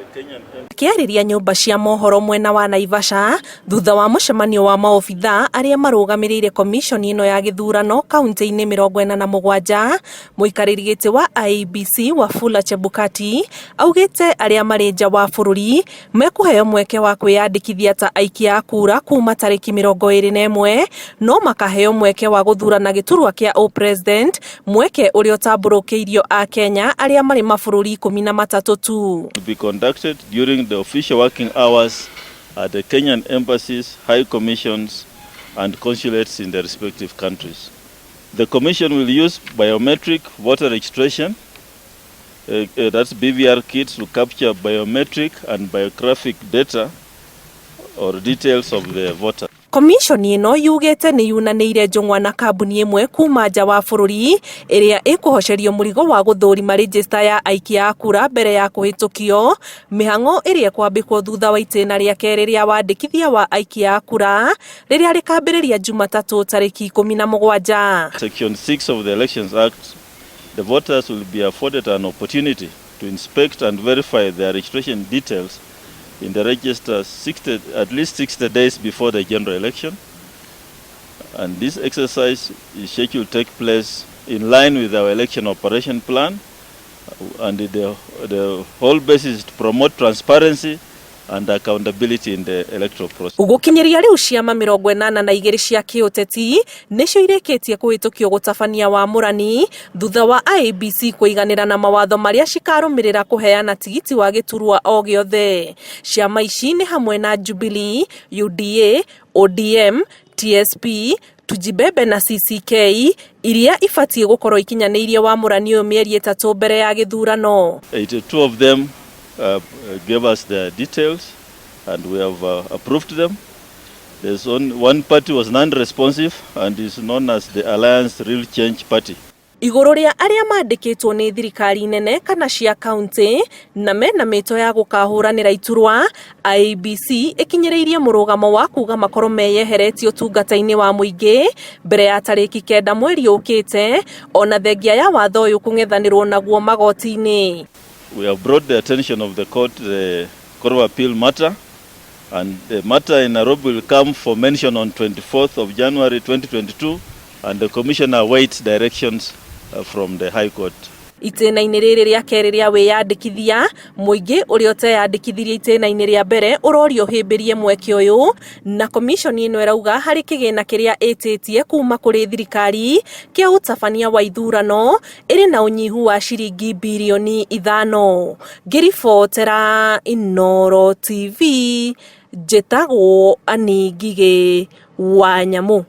Akĩarĩria nyũmba cia mohoro mwena wa Naivasha thutha wa mũcemanio wa maobithaa arĩa marũgamĩrĩire komiconi ĩno ya gĩthurano kaunti-inĩ 47, mũikarĩri gĩtĩ wa IEBC Wafula Chebukati augĩte arĩa marĩ nja wa bũrũri mekũheo mweke wa kwĩyandĩkithia ta aikia a kura kuma tarĩki 21, no makaheo mweke wa gũthurana gĩturwa kĩa ũ-president, mweke ũrĩa ũtambũrũkĩirio Akenya arĩa marĩ mabũrũri 13 tu. To be conducted during the official working hours at the Kenyan embassies, high commissions and consulates in the respective countries. The commission will use biometric voter registration, that's BVR kits, to capture biometric and biographic data or details of the voter. Komiconi ĩno yugĩte nĩ yunanĩire njũng'wa na kambuni ĩmwe kuma nja wa bũrũri ĩrĩa ĩkũhocerio mũrigo wa gũthũrima rejĩsta ya aikia a kura mbere ya kũhĩtũkio, mĩhang'o ĩrĩa ĩkwambĩkwo thutha wa itĩna rĩa kerĩ rĩa wandĩkithia wa aikia a kura rĩrĩa rĩkambĩrĩria Jumatatũ tarĩki 17. Section 6 of the Elections Act, the voters will be afforded an opportunity to inspect and verify their registration details in the register at least 60 days before the general election. And this exercise is scheduled to take place in line with our election operation plan. And the whole basis is to promote transparency and accountability in the electoral process. Gũkinyĩria rĩu ciama 82 cia kĩũteti nĩcio irĩkĩtie kũhĩtũkio gũtabania wamũrani thutha wa IEBC kũiganĩra na mawatho marĩa cikarũmĩrĩra kũheana tigiti wa gĩturwa o gĩothe. Ciama ici nĩ hamwe na Jubilee, UDA, ODM, TSP, Tujibebe na CCK iria ibatiĩ gũkorwo ikinyanĩirie wamũrani ũyũ mĩeri 3 mbere ya gĩthurano. 82 of them gave us their details and we have approved them. There's only one party was non-responsive and is known as the Alliance Real Change Party. Igũrũ rĩa arĩa mandĩkĩtwo nĩ thirikari nene kana cia kaunti na mena mĩto ya gũkahũranĩra iturwa, IEBC ĩkinyĩrĩirie mũrũgamo wa kuga makorwo meyeheretie ũtungata-inĩ wa mũingĩ mbere ya tarĩki 9 mweri ũkĩte, ona thengia ya watho ũyũ kũng'ethanĩrwo naguo magoti-inĩ. We have brought the attention of the court the Court of Appeal matter, and the matter in Nairobi will come for mention on 24th of January 2022, and the commission awaits directions from the High Court. Itĩna-inĩ rĩrĩ rĩa kerĩ rĩa wĩyandĩkithia, mũingĩ ũrĩa ũteyandĩkithirie itĩna-inĩ rĩa mbere ũrorio ũhĩmbĩrie mweke ũyũ, na komiconi ĩno ĩrauga harĩ kĩgĩna kĩrĩa ĩtĩtie kuma kũrĩ thirikari kĩa ũtabania wa ithurano ĩrĩ na ũnyihu wa ciringi birioni 5. Ngĩribotera Inooro TV, njĩtagwo Annie Ngigĩ wa Nyamũ.